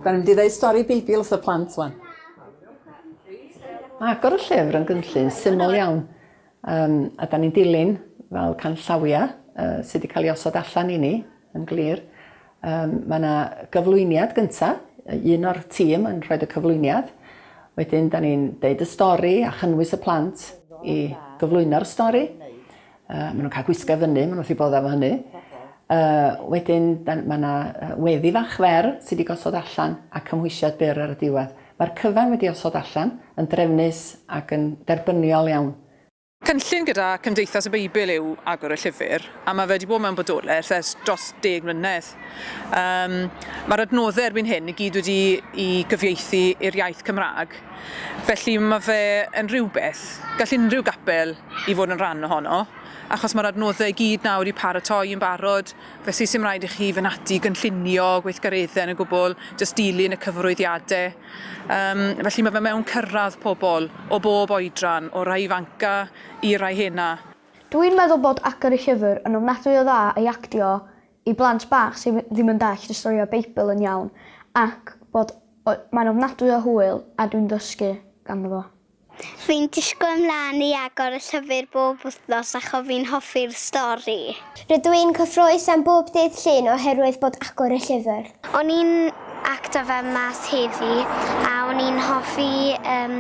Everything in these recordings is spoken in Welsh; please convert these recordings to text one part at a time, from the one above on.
Da ni'n mynd i ddeud stori Beibl wrth y plant wan. Mae agor y llyfr yn gynllun syml iawn um, a da ni'n dilyn fel canllawiau uh, sydd wedi cael ei osod allan i ni yn glir. Um, mae yna gyflwyniad gyntaf, un o'r tîm yn rhoi y cyflwyniad. Wedyn, da ni'n deud y stori a chynnwys y plant i gyflwyno'r stori. Uh, maen nhw'n cael gwisgo fyny, maen nhw'n wrth i bodd efo hynny. Uh, wedyn, mae yna weddi fach fer sydd wedi gosod allan a cymhwysiad byr ar y diwedd. Mae'r cyfan wedi osod allan yn drefnus ac yn derbyniol iawn. Cynllun gyda Cymdeithas y Beibl yw Agor y Llyfr, a mae fe wedi bod mewn bodolaeth ers dros deg mlynedd. Um, mae'r adnoddau erbyn hyn i gyd wedi i gyfieithu i'r iaith Cymraeg, felly mae fe yn rhywbeth gall unrhyw gapel i fod yn rhan ohono, achos mae'r adnoddau i gyd nawr wedi paratoi yn barod, felly sy'n rhaid i chi fynd ati i gynllunio gweithgareddau yn y gwbl, jyst dilyn y cyfarwyddiadau. Yym, felly mae fe mewn cyrraedd pobl o bob oedran, o'r rhai ifanca i'r rhai hena. Dwi'n meddwl bod agor y llyfr yn ofnadwy o dda i actio i blant bach sydd ddim yn dallt y storïau Beibl yn iawn ac bod o, mae'n ofnadwy o hwyl a dwi'n dysgu ganddo fo. Fi'n disgwyl ymlaen i agor y llyfr bob wythnos acho fi'n hoffi'r stori. Rydw i'n cyffrous am bob dydd Llun oherwydd bod agor y llyfr. O'n i'n acto fe mas heddi a o'n i'n hoffi yym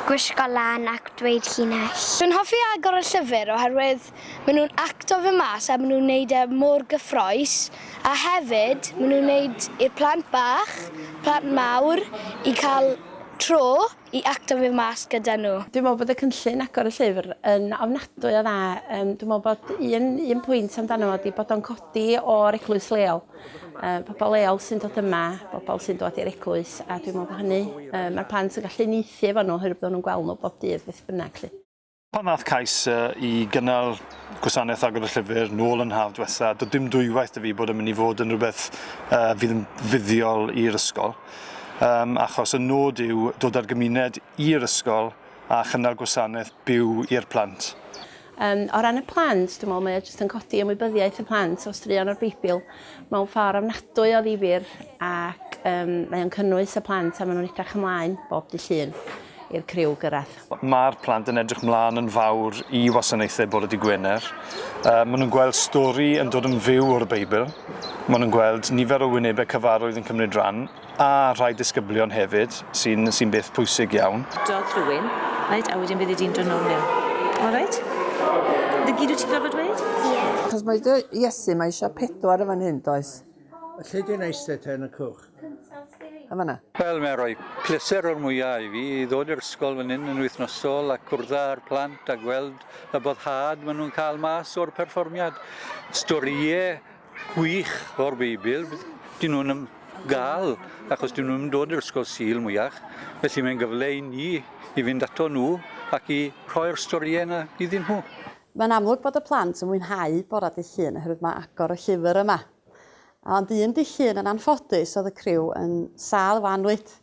gwisgo lan ac dweud llinell. Dwi'n hoffi agor y llyfr oherwydd maen nhw'n acto fe mas a maen nhw'n neud e mor gyffrous a hefyd maen nhw'n neud i'r plant bach, plant mawr i cael tro i acto fi mas gyda nhw. Dwi'n meddwl bod y cynllun agor y llyfr yn ofnadwy o dda. Um, dwi'n meddwl bod un, un pwynt amdano fo ydy bod o'n codi o'r eglwys leol. Uh, pobl leol sy'n dod yma, bobl sy'n dod i'r eglwys, a dwi'n meddwl bod hynny, uh, mae'r plant yn gallu uniaethu efo nhw, oherwydd bod nhw'n gweld nhw bob dydd beth bynnag. Lly. Pan ddaeth cais i gynnal gwasanaeth agor y llyfr nôl yn haf diwetha, doedd dim dwywaith 'da fi bod yn mynd i fod yn rhywbeth uh, fydd yn fuddiol i'r ysgol. Um, achos y nod yw dod â'r gymuned i'r ysgol a chynnal gwasanaeth byw i'r plant. Um, o ran y plant, dwi'n meddwl mae o jyst yn codi ymwybyddiaeth y plant o straeon o'r Beibl mewn ffordd ofnadwy o ddifyr ac um, mae o'n cynnwys y plant a maen nhw'n edrych ymlaen bob dydd Llun i'r criw gyrraedd. Mae'r plant yn edrych mlaen yn fawr i wasanaethau bore dydd Gwener. Uh, maen nhw'n gweld stori yn dod yn fyw o'r Beibl. Maen nhw'n gweld nifer o wynebau cyfarwydd yn cymryd rhan, a rhai disgyblion hefyd, sy'n sy beth pwysig iawn. Dod rhywun, reit, a wedyn byddi di'n dod nôl mewn. All right? 'Na gyd wyt ti'n gorfod dweud? Ie. Achos mae dy Iesu, mae eisiau pedwar yn fan hyn, does? Lle dwi'n eistedd te yn y cwch? Yn fan'na. Wel, mae'n rhoi pleser o'r mwyaf i fi i ddod i'r ysgol fan hyn yn wythnosol a cwrdd â'r plant a gweld y boddhad maen nhw'n cael mas o'r perfformiad. Storïau gwych o'r Beibl, dyn nhw'n gael, achos dyn nhw'n dod i'r ysgol Sul mwyach, felly mae'n gyfle i ni i fynd ato nhw ac i rhoi'r storïau yna iddyn nhw. Mae'n amlwg bod y plant yn mwynhau bore dydd Llun oherwydd mae agor y llyfr yma. Ond un dydd Llun yn anffodus oedd y criw yn sâl efo annwyd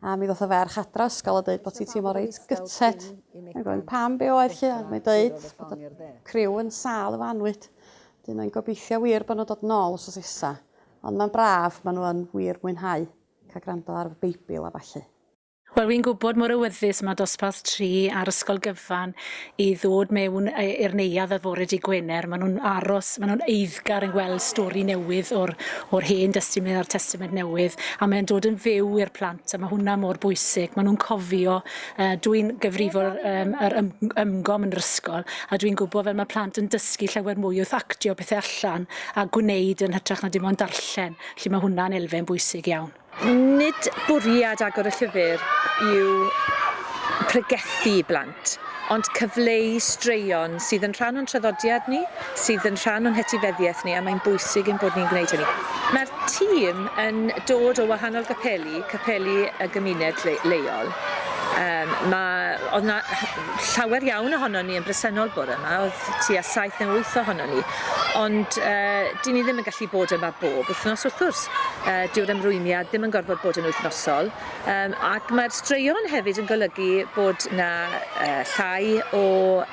a mi ddoth y ferch adra o ysgol a deud bod hi'n teimlo reit gutted. Mae'n gofyn pam be oedd 'lly a mae'n deud bod y criw yn sâl efo annwyd. Wedyn mae'n gobeithio wir bod nhw'n dod nôl wsos nesa. Ond mae'n braf, maen nhw yn wir mwynhau cael gwrando ar y Beibl a ballu. Wel, wi'n gwybod mor awyddus mae dosbarth 3 a'r ysgol gyfan i ddod mewn i'r neuadd ar fore dydd Gwener. Maen nhw'n aros, maen nhw'n eiddgar yn gweld stori newydd o'r, or hen Destament a'r Testament Newydd, a mae'n dod yn fyw i'r plant, a mae hwnna mor bwysig. Maen nhw'n cofio, uh, dwi'n gyfrifol um, yr ym, ymgom yn yr ysgol, a dwi'n gwybod fel mae plant yn dysgu llawer mwy wrth actio pethau allan a gwneud yn hytrach na dim ond darllen. Felly mae hwnna'n elfen bwysig iawn. Nid bwriad agor y llyfr yw pregethu i blant, ond cyfleu straeon sydd yn rhan o'n traddodiad ni, sydd yn rhan o'n hetifeddiaeth ni, a mae'n bwysig ein bod ni'n gwneud hynny. Mae'r tîm yn dod o wahanol gapeli, capeli y gymuned le leol. Um, mae, oedd na llawer iawn ohonon ni yn bresennol bore yma, oedd tua 7 neu 8 ohonon ni. Ond uh, dyn ni ddim yn gallu bod yma bob wythnos wrth gwrs. Uh, dyw'r ymrwymiad ddim yn gorfod bod yn wythnosol. Um, ac mae'r straeon hefyd yn golygu bod na uh, llai o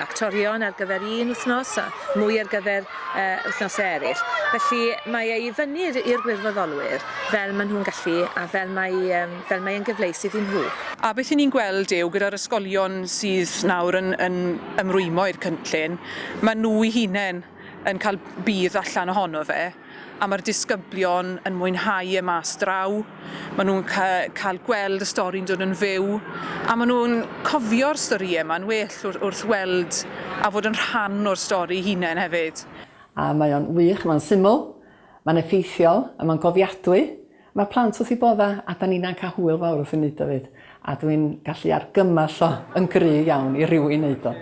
actorion ar gyfer un wythnos a mwy ar gyfer uh, wythnosau eraill. Felly mae e i fyny i'r gwirfoddolwyr fel maen nhw'n gallu a fel mae, um, fel mae e'n gyfleus iddyn nhw. A beth 'y ni'n gweld yw gyda'r ysgolion sydd nawr yn, yn ymrwymo i'r cynllun, maen nhw eu hunain yn cael budd allan ohono fe, a mae'r disgyblion yn mwynhau e mas draw, maen nhw'n cael gweld y stori'n dod yn fyw, a maen nhw'n cofio'r storïau yma'n well wrth, wrth weld a fod yn rhan o'r stori hunain hefyd. A mae o'n wych, mae'n syml, mae'n effeithiol, a mae'n gofiadwy. Mae plant wrth eu bodda a 'dan ninnau'n cael hwyl fawr wrth ei wneud o 'fyd. A dwi'n gallu argymell o yn gry iawn i rywun wneud o.